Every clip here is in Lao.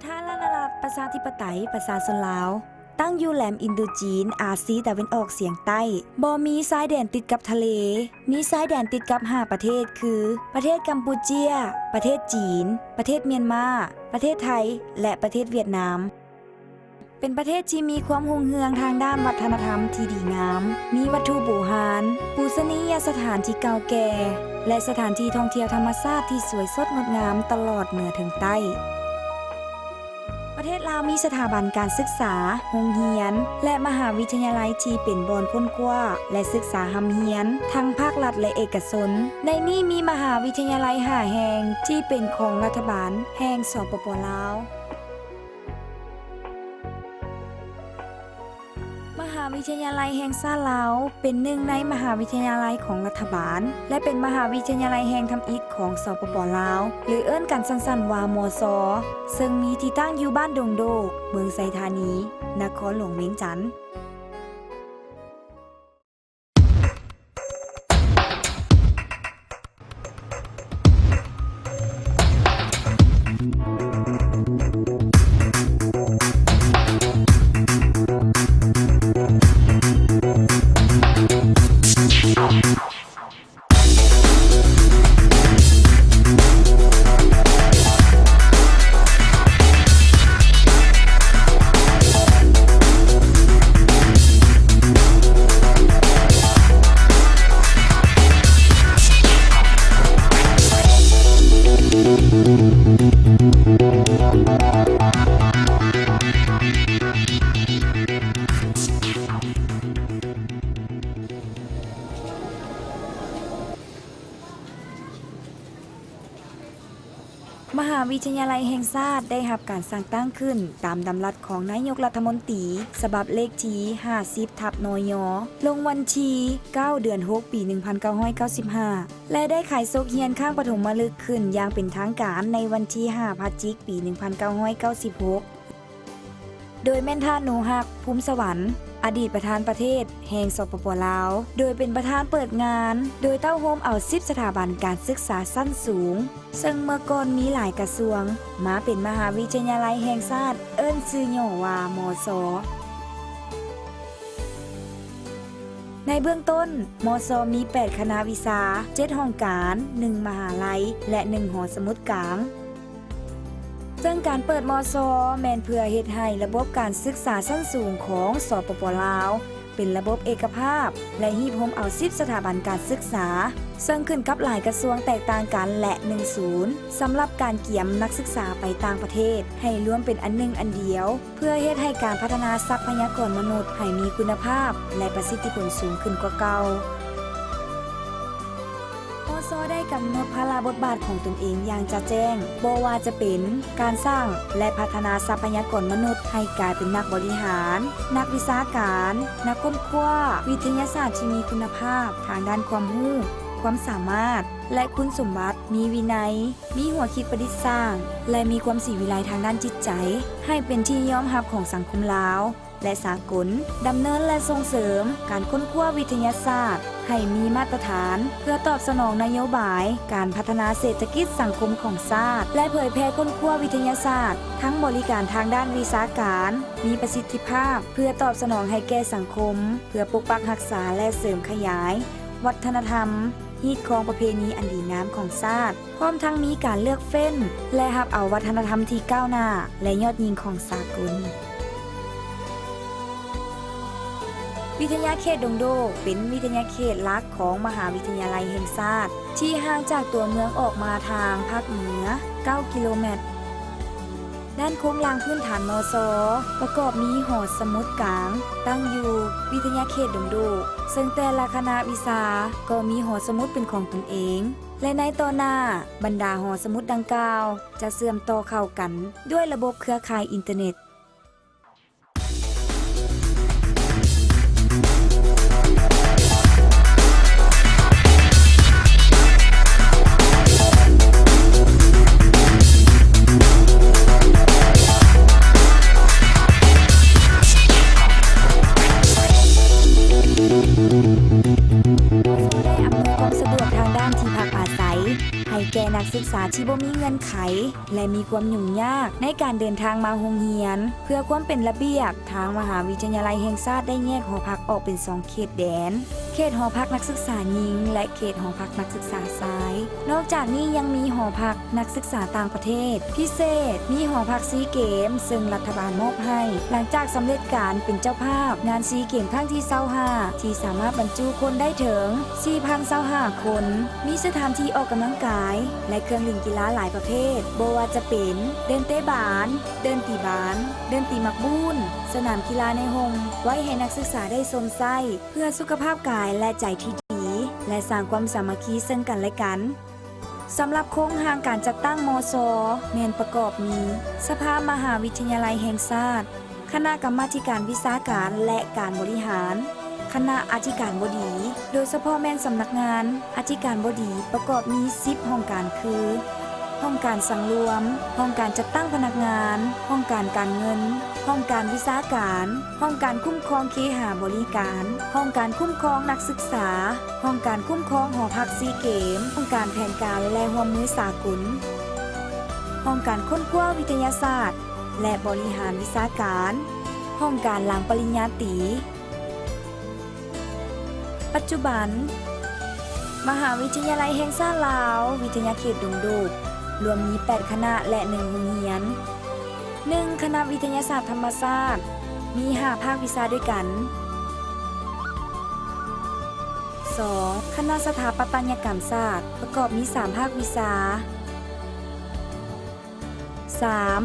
ທາລະນະລັດ ປະຊາທິປະໄຕ ປະຊາຊົນລາວ ຕັ້ງຢູ່ແຫຼມອິນໂດຈີນ ອາຊີຕາເວັນອອກສຽງໃຕ້, ບໍ່ມີຊາຍແດນຕິດກັບທະເລ, ມີຊາຍແດນຕິດກັບຫ້າປະເທດ ຄື ປະເທດກຳປູເຈຍ, ປະເທດຈີນ, ປະເທດມຽນມາ, ປະເທດໄທ ແລະ ປະເທດຫວຽດນາມ. ເປັນປະເທດທີ່ມີຄວາມຮຸ່ງເຮືອງທາງດ້ານວັດທະນະທຳທີ່ດີງາມ, ມີວັດຖຸບູຮານ, ປູຊະນີຍະສະຖານທີ່ເກົ່າແກ່ ແລະ ສະຖານທີ່ທ່ອງທ່ຽວທຳມະຊາດທີ່ສວຍສົດງົດງາມຕະຫຼອດເໜືອເຖິງໃຕ້. ປະເທດລາວມີສະຖາບັນການສຶກສາ, ໂຮງຮຽນ ແລະ ມະຫາວິທະຍາໄລທີ່ເປັນບ່ອນຄົ້ນຄວ້າ ແລະ ສຶກສາຮ່ຳຮຽນ ທັງພາກລັດ ແລະ ເອກະຊົນ. ໃນນີ້ມີມະຫາວິທະຍາໄລຫ້າແຫ່ງທີ່ເປັນຂອງລັດຖະບານແຫ່ງ ສປປ ລາວ. ມະຫາວິທະຍາໄລແຫ່ງຊາດລາວ ເປັນໜຶ່ງໃນມະຫາວິທະຍາໄລຂອງລັດຖະບານ ແລະ ເປັນມະຫາວິທະຍາໄລແຫ່ງທຳອິດຂອງ ສປປ ລາວ ຫຼື ເອີ້ນກັນສັ້ນໆວ່າ ມຊ ເຊິ່ງມີທີ່ຕັ້ງຢູ່ບ້ານດົງໂດກ, ເມືອງໄຊທານີ, ນະຄອນຫຼວງວຽງຈັນ. ມະຫາວິທະຍາໄລແຫ່ງຊາດໄດ້ຮັບການສ້າງຕັ້ງຂຶ້ນຕາມດຳລັດຂອງນາຍົກລັດຖະມົນຕີ ສະບັບເລກທີຫ້າສິບ ທັບ ນຍ ລົງວັນທີເກົ້າ ເດືອນຫົກ ປີໜຶ່ງພັນເກົ້າຮ້ອຍເກົ້າສິບຫ້າ ແລະ ໄດ້ຂາຍສົກຮຽນຄັ້ງປະຖົມມະລຶກຂຶ້ນຢ່າງເປັນທາງການໃນວັນທີຫ້າ ພະຈິກ ປີໜຶ່ງພັນເກົ້າຮ້ອຍເກົ້າສິບຫົກ. ໂດຍແມ່ນທ່ານ ໜູຮັກ ພູມສະຫວັນ ອະດີດປະທານປະເທດແຫ່ງ ສປປ ລາວ ໂດຍເປັນປະທານເປີດງານ, ໂດຍເຕົ້າໂຮມເອົາສິບສະຖາບັນການສຶກສາຊັ້ນສູງ ເຊິ່ງເມື່ອກ່ອນມີຫຼາຍກະຊວງ ມາເປັນມະຫາວິທະຍາໄລແຫ່ງຊາດ ເອີ້ນຊື່ຫຍໍ້ວ່າ ມຊ. ໃນເບື້ອງຕົ້ນ, ມຊ ມີແປດຄະນະວິຊາ, ເຈັດຫ້ອງການ, ໜຶ່ງມະຫາໄລ ແລະ ໜຶ່ງຫໍສະໝຸດກາງ. ເຊິ່ງການເປີດ ມຊ ແມ່ນເພື່ອເຮັດໃຫ້ລະບົບການສຶກສາຊັ້ນສູງຂອງ ສປປ ລາວ ເປັນລະບົບເອກະພາບ ແລະ ຮີບໂຮມເອົາສິບສະຖາບັນການສຶກສາ ເຊິ່ງຂຶ້ນກັບຫຼາຍກະຊວງແຕກຕ່າງກັນ ແລະ ໜຶ່ງສູນ ສຳລັບການກຽມນັກສຶກສາໄປຕ່າງປະເທດ ໃຫ້ລວມເປັນອັນໜຶ່ງອັນດຽວ ເພື່ອເຮັດໃຫ້ການພັດທະນາຊັບພະຍາກອນມະນຸດໃຫ້ມີຄຸນນະພາບ ແລະ ປະສິດທິຜົນສູງຂຶ້ນກວ່າເກົ່າ. ມຊ ໄດ້ກຳນົດພາລະບົດບາດຂອງຕົນເອງຢ່າງຈະແຈ້ງ, ບໍ່ວ່າຈະເປັນການສ້າງ ແລະ ພັດທະນາຊັບພະຍາກອນມະນຸດໃຫ້ກາຍເປັນນັກບໍລິຫານ, ນັກວິຊາການ, ນັກຄົ້ນຄວ້າ, ວິທະຍາສາດທີ່ມີຄຸນນະພາບທາງດ້ານຄວາມຮູ້, ຄວາມສາມາດ ແລະ ຄຸນສົມບັດ, ມີວິໄນ, ມີຫົວຄິດປະດິດສ້າງ ແລະ ມີຄວາມສີວິໄລທາງດ້ານຈິດໃຈ ໃຫ້ເປັນທີ່ຍອມຮັບຂອງສັງຄົມລາວ ແລະ ສາກົນ, ດຳເນີນ ແລະ ສົ່ງເສີມການຄົ້ນຄວ້າວິທະຍາສາດໃຫ້ມີມາດຕະຖານ ເພື່ອຕອບສະໜອງນະໂຍບາຍການພັດທະນາເສດຖະກິດສັງຄົມຂອງຊາດ ແລະ ເຜີຍແຜ່ຄົ້ນຄວ້າວິທະຍາສາດ ທັງບໍລິການທາງດ້ານວິຊາການ ມີປະສິດທິພາບ ເພື່ອຕອບສະໜອງໃຫ້ແກ່ສັງຄົມ, ເພື່ອປົກປັກຮັກສາ ແລະ ເສີມຂະຫຍາຍວັດທະນະທຳ, ຮີດຄອງປະເພນີອັນດີງາມຂອງຊາດ. ພ້ອມທັງມີການເລືອກເຟ້ນ ແລະ ຮັບເອົາວັດທະນະທຳທີ່ກ້າວໜ້າ ແລະ ຍອດຍິງຂອງສາກົນ. ວິທະຍາເຂດດົງໂດກ ເປັນວິທະຍາເຂດຫຼັກຂອງມະຫາວິທະຍາໄລແຫ່ງຊາດ ທີ່ຫ່າງຈາກຕົວເມືອງອອກມາທາງພາກເໜືອເກົ້າກິໂລແມັດ. ດ້ານໂຄງລ່າງພື້ນຖານ ມຊ ປະກອບມີຫໍສະໝຸດກາງ ຕັ້ງຢູ່ວິທະຍາເຂດດົງໂດກ ເຊິ່ງແຕ່ລະຄະນະວິຊາກໍມີຫໍສະໝຸດເປັນຂອງຕົນເອງ ແລະ ໃນຕໍ່ໜ້າ ບັນດາຫໍສະໝຸດດັ່ງກ່າວຈະເຊື່ອມຕໍ່ເຂົ້າກັນດ້ວຍລະບົບເຄືອຂ່າຍອິນເຕີເນັດ. ມຊ ໄດ້ອຳນວຍຄວາມສະດວກທາງດ້ານທີ່ພັກອາໄສ ໃຫ້ ແກ່ນັກສຶກສາທີ່ບໍ່ມີເງື່ອນໄຂ ແລະ ມີຄວາມຫຍຸ້ງຍາກໃນການເດີນທາງມາໂຮງຮຽນ. ເພື່ອຄວາມເປັນລະບຽບ, ທາງມະຫາວິທະຍາໄລແຫ່ງຊາດໄດ້ແຍກຫໍພັກອອກເປັນສອງເຂດແດນ, ເຂດຫໍພັກນັກສຶກສາຍິງ ແລະ ເຂດຫໍພັກນັກສຶກສາຊາຍ. ນອກຈາກນີ້ຍັງມີຫໍພັກ ນັກສຶກສາຕ່າງປະເທດພິເສດ, ມີຫໍພັກຊີເກມ ເຊິ່ງລັດຖະບານມອບໃຫ້ ຫຼັງຈາກສຳເລັດການເປັນເຈົ້າພາບງານຊີເກມຄັ້ງທີຊາວຫ້າ ທີ່ສາມາດບັນຈຸຄົນໄດ້ເຖິງສີ່ພັນຊາວຫ້າຄົນ, ມີສະຖານທີ່ອອກກຳລັງກາຍ ແລະ ເຄື່ອງຫຼິ້ນກິລາຫຼາຍປະເພດ, ບໍ່ວ່າຈະເປັນເດີ່ນເຕະບານ, ເດີ່ນຕີບານ, ເດີ່ນຕີໝາກບູນ, ສະໜາມກິລາໃນຮົ່ມ ໄວ້ໃຫ້ນັກສຶກສາໄດ້ຊົມໃຊ້ເພື່ອສຸຂະພາບກາຍ ແລະ ໃຈທີ່ດີ ແລະ ສ້າງຄວາມສາມັກຄີເຊິ່ງກັນ ແລະ ກັນ. ສຳລັບໂຄງຮ່າງການຈັດຕັ້ງ ມຊ ແມ່ນປະກອບມີ ສະພາມະຫາວິທະຍາໄລແຫ່ງຊາດ, ຄະນະກຳມາທິການວິຊາການ ແລະ ການບໍລິຫານ, ຄະນະອະທິການບໍດີ, ໂດຍສະເພາະແມ່ນສຳນັກງານອະທິການບໍດີ ປະກອບມີສິບຫ້ອງການຄື ຫ້ອງການສັງລວມ, ຫ້ອງການຈັດຕັ້ງພະນັກງານ, ຫ້ອງການການເງິນ, ຫ້ອງການວິຊາການ, ຫ້ອງການຄຸ້ມຄອງເຄຫາບໍລິການ, ຫ້ອງການຄຸ້ມຄອງນັກສຶກສາ, ຫ້ອງການຄຸ້ມຄອງຫໍພັກຊີເກມ, ຫ້ອງການແຜນການ ແລະ ຮ່ວມມືສາກົນ, ຫ້ອງການຄົ້ນຄວ້າວິທະຍາສາດ ແລະ ບໍລິຫານວິຊາການ, ຫ້ອງການຫຼັງປະລິນຍາຕີ. ປັດຈຸບັນ, ມະຫາວິທະຍາໄລແຫ່ງຊາດລາວ ວິທະຍາເຂດດົງໂດກ ລວມມີແປດຄະນະ ແລະ ໜຶ່ງໂຮງຮຽນ. ໜຶ່ງ ຄະນະວິທະຍາສາດທຳມະຊາດ ມີຫ້າພາກວິຊາດ້ວຍກັນ. ສອງ ຄະນະສະຖາປັດຕະຍະກຳສາດ ປະກອບມີສາມພາກວິຊາ. ສາມ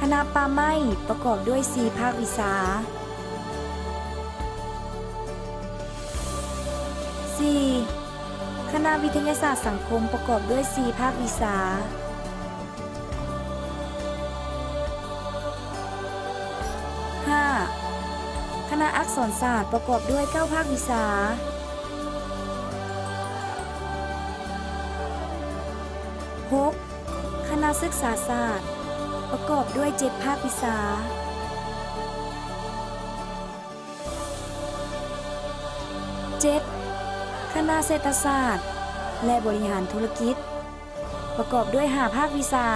ຄະນະປ່າໄມ້ ປະກອບດ້ວຍສີ່ພາກວິຊາ. ສີ່ ຄະນະວິທະຍາສາດສັງຄົມ ປະກອບດ້ວຍສີ່ພາກວິຊາ. ຫ້າ ຄະນະອັກສອນສາດ ປະກອບດ້ວຍເກົ້າພາກວິຊາ. ຫົກ ຄະນະສຶກສາສາດ ປະກອບດ້ວຍເຈັດພາກວິຊາ. ເຈັດ ຄະນະເສດຖະສາດ ແລະ ບໍລິຫານທຸລະກິດ ປະກອບດ້ວຍຫ້າພາກວິຊາ.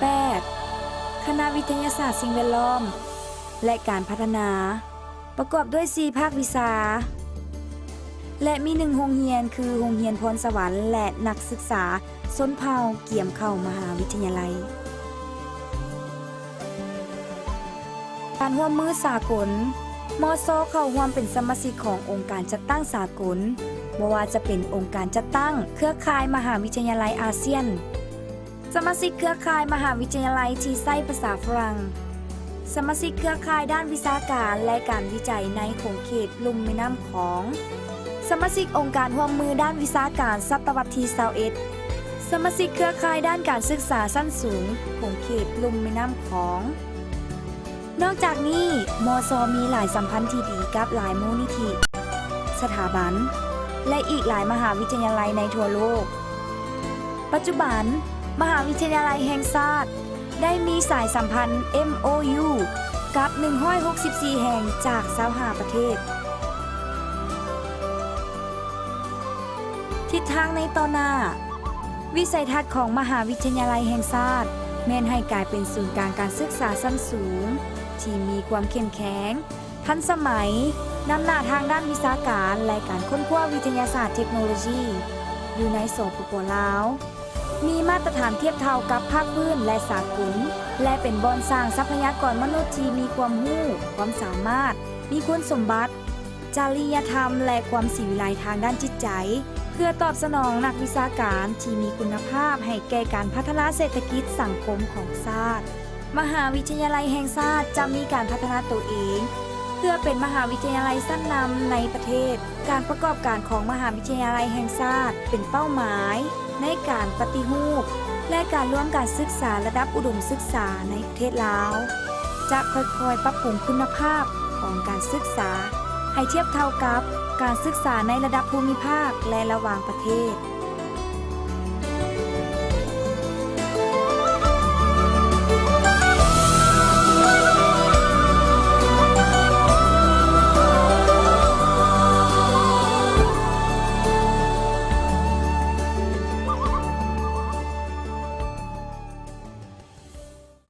ແປດ ຄະນະວິທະຍາສາດສິ່ງແວດລ້ອມ ແລະ ການພັດທະນາ ປະກອບດ້ວຍສີ່ພາກວິຊາ ແລະ ມີໜຶ່ງໂຮງຮຽນ ຄືໂຮງຮຽນພອນສະຫວັນ ແລະ ນັກສຶກສາຊົນເຜົ່າກຽມເຂົ້າມະຫາວິທະຍາໄລ. ການຮ່ວມມືສາກົນ, ມຊ ເຂົ້າຮ່ວມເປັນສະມາຊິກຂອງອົງການຈັດຕັ້ງສາກົນ, ບໍ່ວ່າຈະເປັນອົງການຈັດຕັ້ງເຄືອຂ່າຍມະຫາວິທະຍາໄລອາຊຽນ, ສະມາຊິກເຄືອຂ່າຍມະຫາວິທະຍາໄລທີ່ໃຊ້ພາສາຝຣັ່ງ, ສະມາຊິກເຄືອຂ່າຍດ້ານວິຊາການ ແລະ ການວິໄຈໃນຂົງເຂດລຸ່ມແມ່ນ້ຳຂອງ, ສະມາຊິກອົງການຮ່ວມມືດ້ານວິຊາການສະຕະວັດທີຊາວເອັດ, ສະມາຊິກເຄືອຂ່າຍດ້ານການສຶກສາຊັ້ນສູງຂົງເຂດລຸ່ມແມ່ນ້ຳຂອງ. ນອກຈາກນີ້, ມຊ ມີຫຼາຍສຳພັນທີ່ດີກັບຫຼາຍມູນນິທິ, ສະຖາບັນ ແລະ ອີກຫຼາຍມະຫາວິທະຍາໄລໃນທົ່ວໂລກ. ປັດຈຸບັນ, ມະຫາວິທະຍາໄລແຫ່ງຊາດ ໄດ້ມີສາຍສຳພັນ ເອັມໂອຢູ ກັບໜຶ່ງຮ້ອຍຫົກສິບສີ່ແຫ່ງຈາກຊາວຫ້າປະເທດ. ທິດທາງໃນຕໍ່ໜ້າ, ວິໄສທັດຂອງມະຫາວິທະຍາໄລແຫ່ງຊາດ ແມ່ນໃຫ້ກາຍເປັນສູນກາງການສຶກສາຊັ້ນສູງ ທີ່ມີຄວາມເຂັ້ມແຂງ, ທັນສະໄໝ, ນຳໜ້າທາງດ້ານວິຊາການ ແລະ ການຄົ້ນຄວ້າວິທະຍາສາດເທັກໂນໂລຊີ ຢູ່ໃນ ສປປ ລາວ. ມີມາດຕະຖານທຽບເທົ່າກັບພາກພື້ນ ແລະ ສາກົນ ແລະ ເປັນບ່ອນສ້າງຊັບພະຍາກອນມະນຸດທີ່ມີຄວາມຮູ້, ຄວາມສາມາດ, ມີຄຸນສົມບັດ, ຈະລິຍະທຳ ແລະ ຄວາມສີວິໄລທາງດ້ານຈິດໃຈ, ເພື່ອຕອບສະໜອງນັກວິຊາການທີ່ມີຄຸນນະພາບໃຫ້ແກ່ການພັດທະນາເສດຖະກິດສັງຄົມຂອງຊາດ. ມະຫາວິທະຍາໄລແຫ່ງຊາດຈະມີການພັດທະນາໂຕເອງ ເພື່ອເປັນມະຫາວິທະຍາໄລຊັ້ນນຳໃນປະເທດ. ການປະກອບການຂອງມະຫາວິທະຍາໄລແຫ່ງຊາດເປັນເປົ້າໝາຍໃນການປະຕິຮູບ ແລະ ການລວມການສຶກສາລະດັບອຸດົມສຶກສາໃນປະເທດລາວ ຈະຄ່ອຍໆປັບປຸງຄຸນນະພາບຂອງການສຶກສາ ໃຫ້ທຽບເທົ່າກັບການສຶກສາໃນລະດັບພູມິພາກ ແລະ ລະຫວ່າງປະເທດ.